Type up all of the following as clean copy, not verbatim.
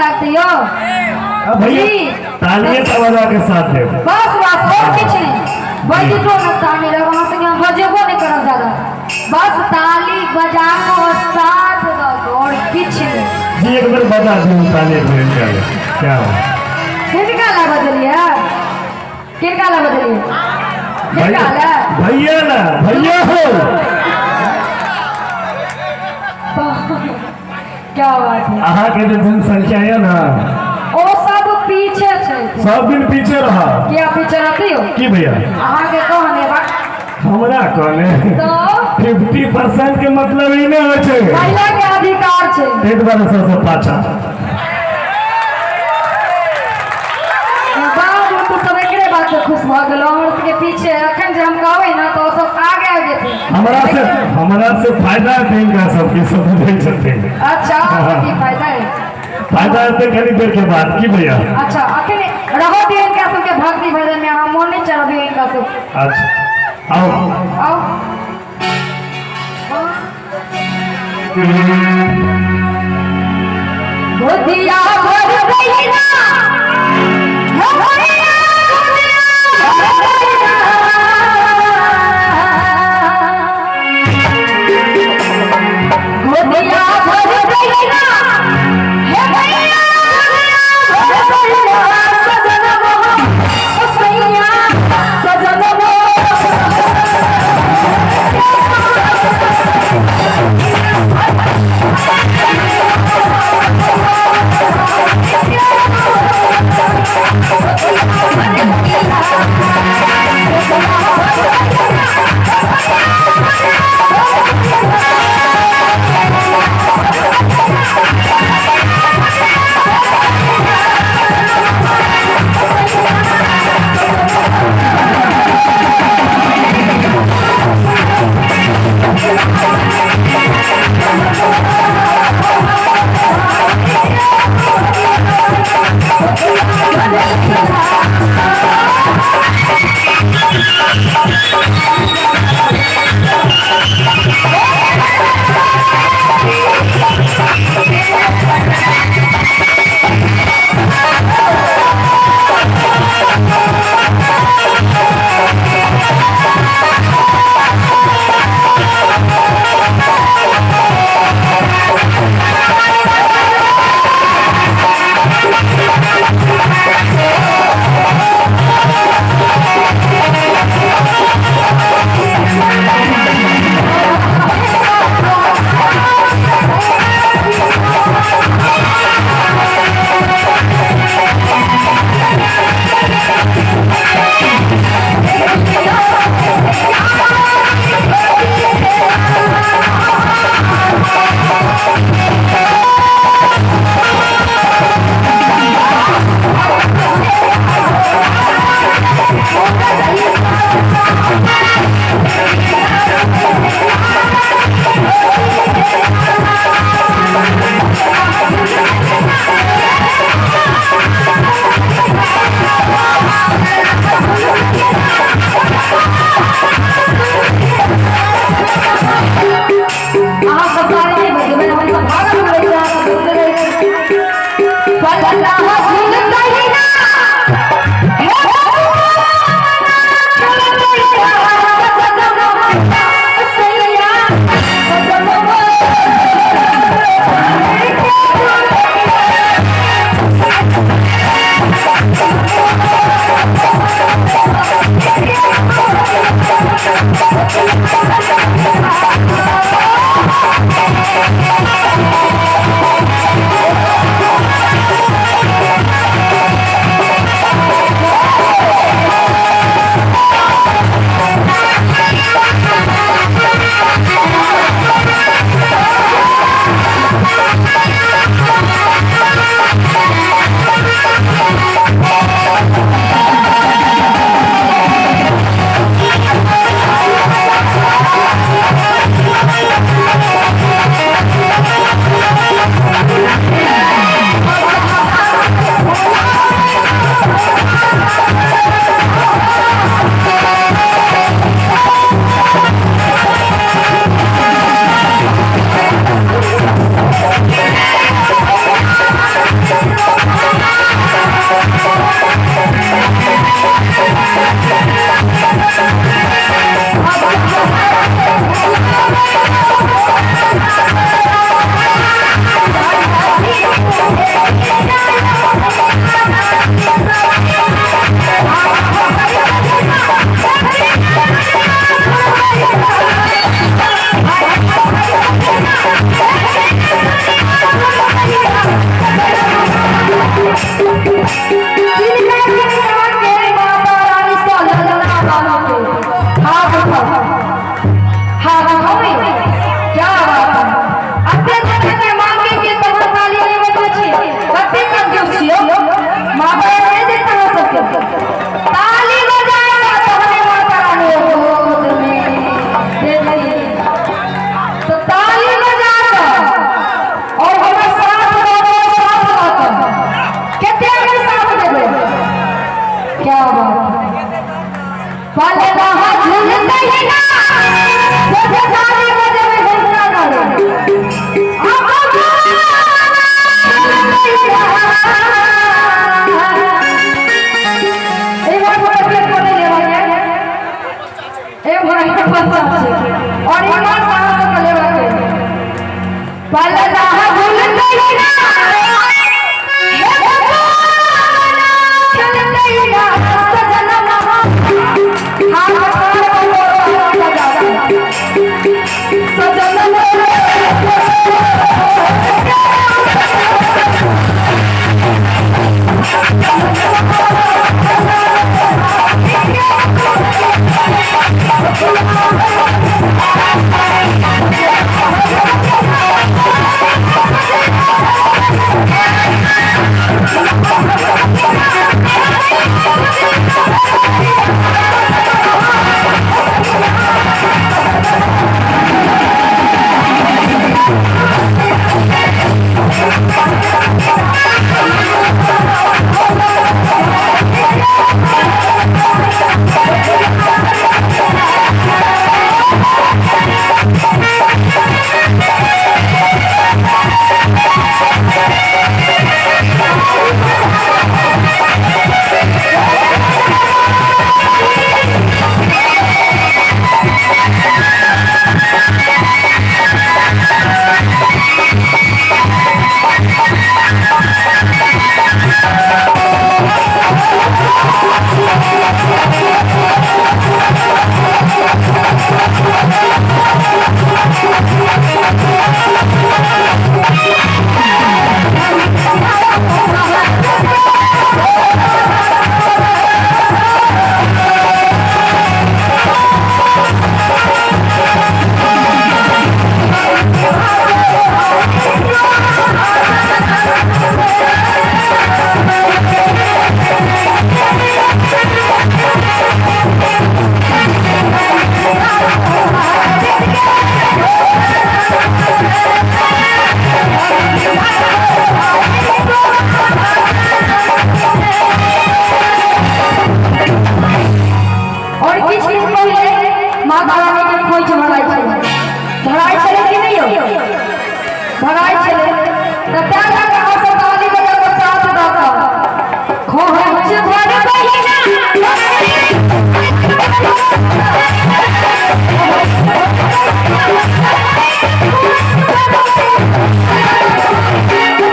लागतै यौ। अब भैया जी। तालिए तो बजा के साथ देब। बस बस, और किछु नहि। बजितो न ताली लग अहाँ संगे हम बजेबो नहि करब ज्यादा, बस ताली बजा कऽ और साथ दऽ कऽ, और किछु नहि। जी, एक बेर बजा दियौ ताली एक बेर हिनका लए। क्या बात। किनका लए बजलियै? किनका लए बजलियै? किनका भैया लए? भैया ना भैया हो। क्या बात है। अहाँके जे जनसंख्या यऽ ने ओ सब पीछे छै। सब दिन पीछे रह। किया पीछे रहती हो? की भैया? अहाँके कहने बा। हमरा कहने? तो 50% के मतलब ई नहि होइ छै। महिला के अधिकार छै। ताहि दुआरे सबसँ पाछा। बाबू, तू सब एकरे बात से खुश भऽ गेलो। हमर सबके पीछे अखन जे हम कहबै ने तऽ ओ सब आगे आबि जेतै। हमरा से फायदा हेतै हिनका सबके, सब बुझै छथिन। अच्छा, की फायदा है? फायदा हेतै कनी देर के बाद। की भैया? अच्छा, अखन रहो दियौ हिनका सबके भक्ति भजन में। अहाँ मोन नहि चढ़बियौ हिनका सब। अच्छा, आओ। आओ। गोदिया भर रहीना हे भैया, गोदिया भर रहीना। गोदिया भर रहीना हे भैया, गोदिया भर रहीना। सजन मोह सैया, सजन मोह। अहाँ सब ताली नहि बजेबै, हम सब भागल रहै छी, अहाँ सब बोलते रहै छी। पलटा हसीन कहिना हे सैया, सजन।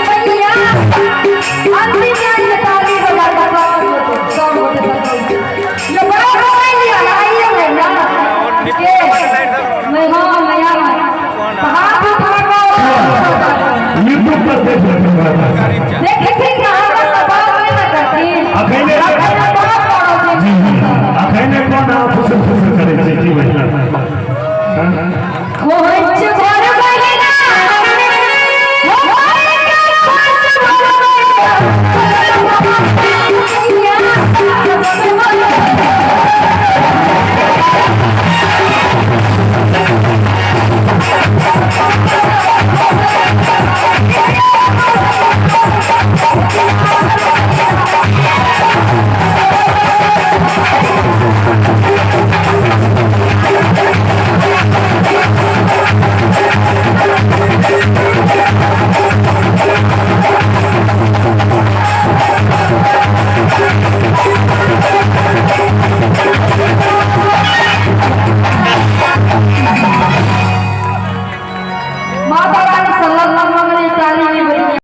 सैया, अंतिम लाइन में ताली बजा कऽ सब गोटे, सब गोटे। ये बड़ा रोई लिया, आइए मैं ना। के? मैं हाँ, मैं हाँ। हाथ उठा कऽ यूट्यूब पर देख लेते हैं।